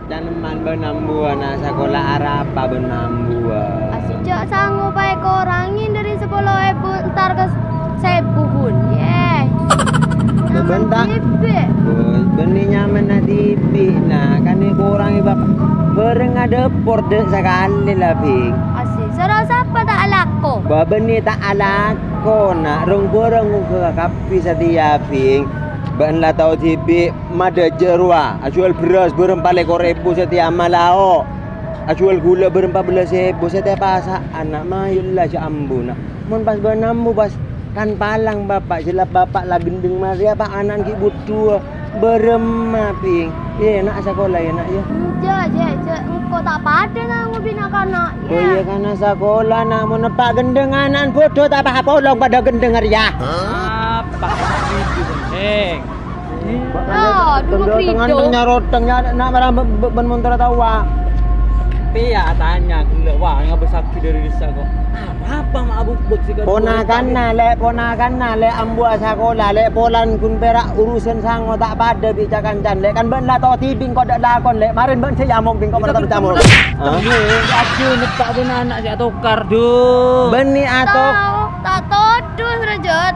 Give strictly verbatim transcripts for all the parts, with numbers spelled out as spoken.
Can emman bân ambuwâ na' sakola arapa bân ambuwâ? Asijjhâ' sango paèkorangè dâri sapolo èbu entar ka sèbu, Bun. Yè. Bân ta'? Dhibi'. Bân, bânnè nyamana dhibi', na'. Kan èkorangè, Bapa'. Bârâng adâpor dâ' sakalè la, Bhing. Asè, soro sapa ta' alako? Bâ, bânnè ta' alako, na'. Rong-bhârâng ongghâ kabbhi satèya, Bhing. Bâ'na la tao dhibi'. Madâjâ rowa, ajhuwâl bherrâs bârâmpa lèkor èbu satèya malao. Ajhuwâl ghulâ bârâmpa bellâs èbu satèya pasa'an, na', mayu ella jhâ' ambu, na'. Mon pas bâ'na ambu, pas kan palang, Bapa', jhâ' la Bapa' la ghendheng marèya, pa' ana'na ghi' budhuwâ. Bârâmma, Bhing? Yè, na' sakola, yâ, na', yâ. Enjâ', jhâ', jhâ', engko' ta' padâ na' ngobi na'-kana'. Oh, iyâ, kana' sakola, na', mon eppa' ghendheng ana'na budhu ta' pas apolong padâ ghendheng rèya. Apa itu, Heng? Oh, dulu Kendal tengan krido. Nyaroteng, ya, na' marah be-, be-, bân montara tawa. Pèya atanya ghellâ', wah, ngabâsaghi dâri dissa' kok. Arapa ma' abuk-buk sè kadhuwâ? Ponakanna, Lè', ponakanna, Lè', ambuwâ sakola, Lè', polana ghun pèra' urusan sango ta' padâ bi' ca-kancan, Lè'. Kan bâ'na la tao dhibi' engko' dâ' lakon, Lè'. Marèn bâ'na sè nyamok bi' engko' mara todus nyamok. Hah? Aduh, neppa' bân ana' sè atokar, duh. Bânnè atok. Tao, ta' todus, Rajat.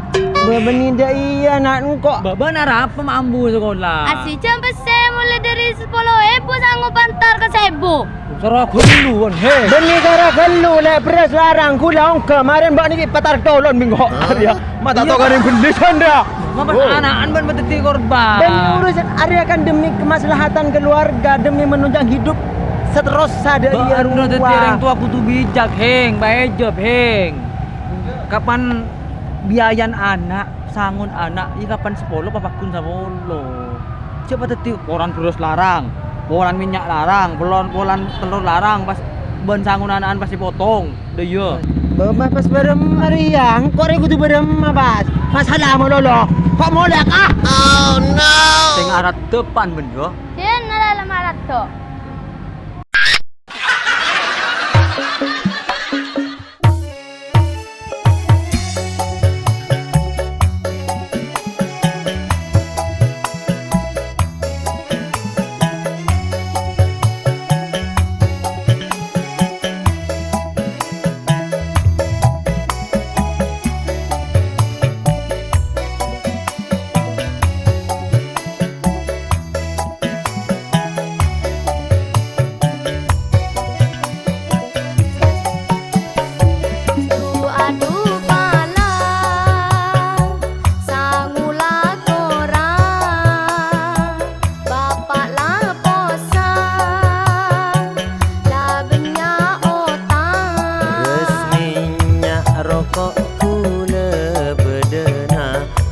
Bâ-, bânnè dâ' iyâ, na' engko'. Bâ-, bâ'na arapa ma' ambu sakola? Asè jam pèssè molaè dâri sapolo èbu sango pantar ka sèbu. Soro ghâllu, won, he. Bânnè soro ghâllu, Lè', bherrâs larang, ghulâ ongghâ, marèn bâ'na ghi' patar tolon minggu. Hah? Arèya, ma' ta' tokar bânnè sandra. Mapa ana'na bân madhâddhi korban? Bânnè urusan arèya kan demi kemaslahatan keluarga, demi menunjang hidup seterusnya dâ' iyâ rowa. Bâ'na dhâddhi orèng towa kodhu bijak, Heng, bâjâb, Heng. Kapan biayana ana', sangon ana', iyâ kapan sapolo, papagghun sapolo. Jhâ' padhâddhi polana bherrâs larang, polana mènnya' larang, polon-, polana tellor larang, pas bân sangon ana'na pas èpotong. Dâ' iyâ. Bâ-, ma-, pas bârâmma rèya, engko' rè kodhu bârâmma, pas. Masalah malolo. Kok molè, ah? Oh, no. Sè ngaradhâpan, bân, yâ. Sè ngaradhâp. Adu, adu palang, sango la korang, bapa' la posang, la bânnya' otang. Bherrâs, mènnya', roko', ghulâ, bâdâna,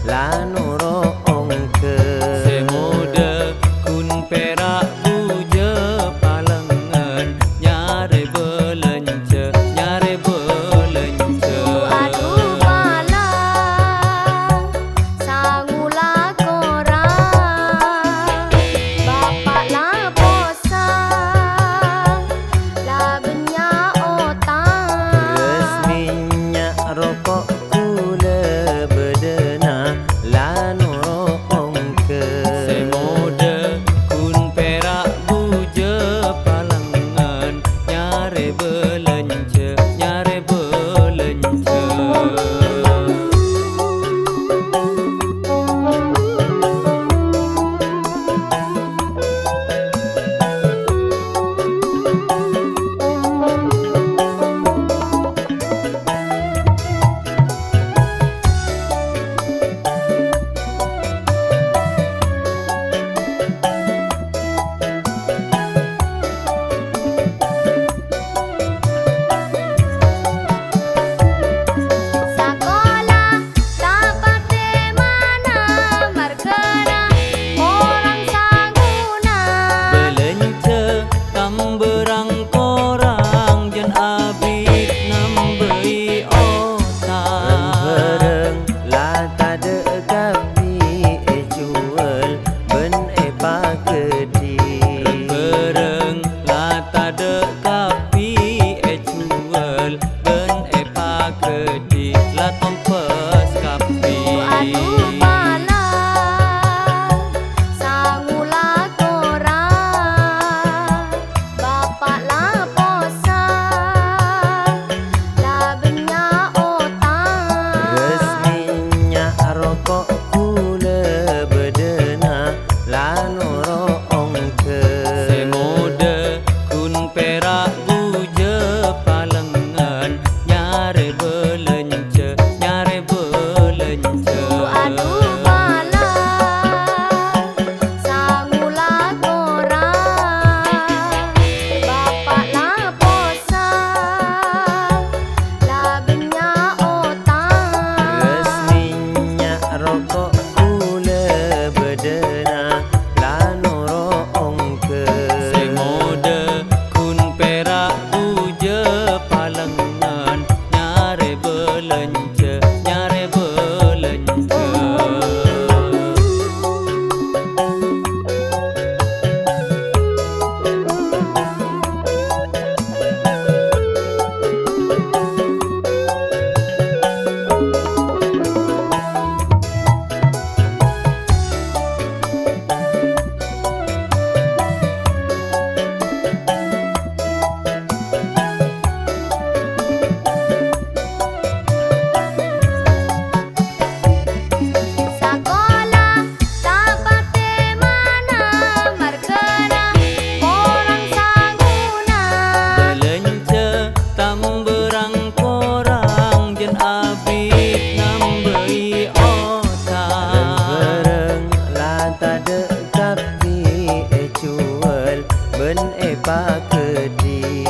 la noro' ongghâ. Sè modâ ghun pèra' bujâ palengngen, nyarè bâlânjhâ, nyarè bâlânjhâ. Adu, adu palang, sango la korang, bapa' la posang, la bânnya' otang. Bherrâs, mènnya', roko', ghulâ, bâdâna, la noro' ongghâ. Sè modâ ghun pèra' bân èpaghâdhi.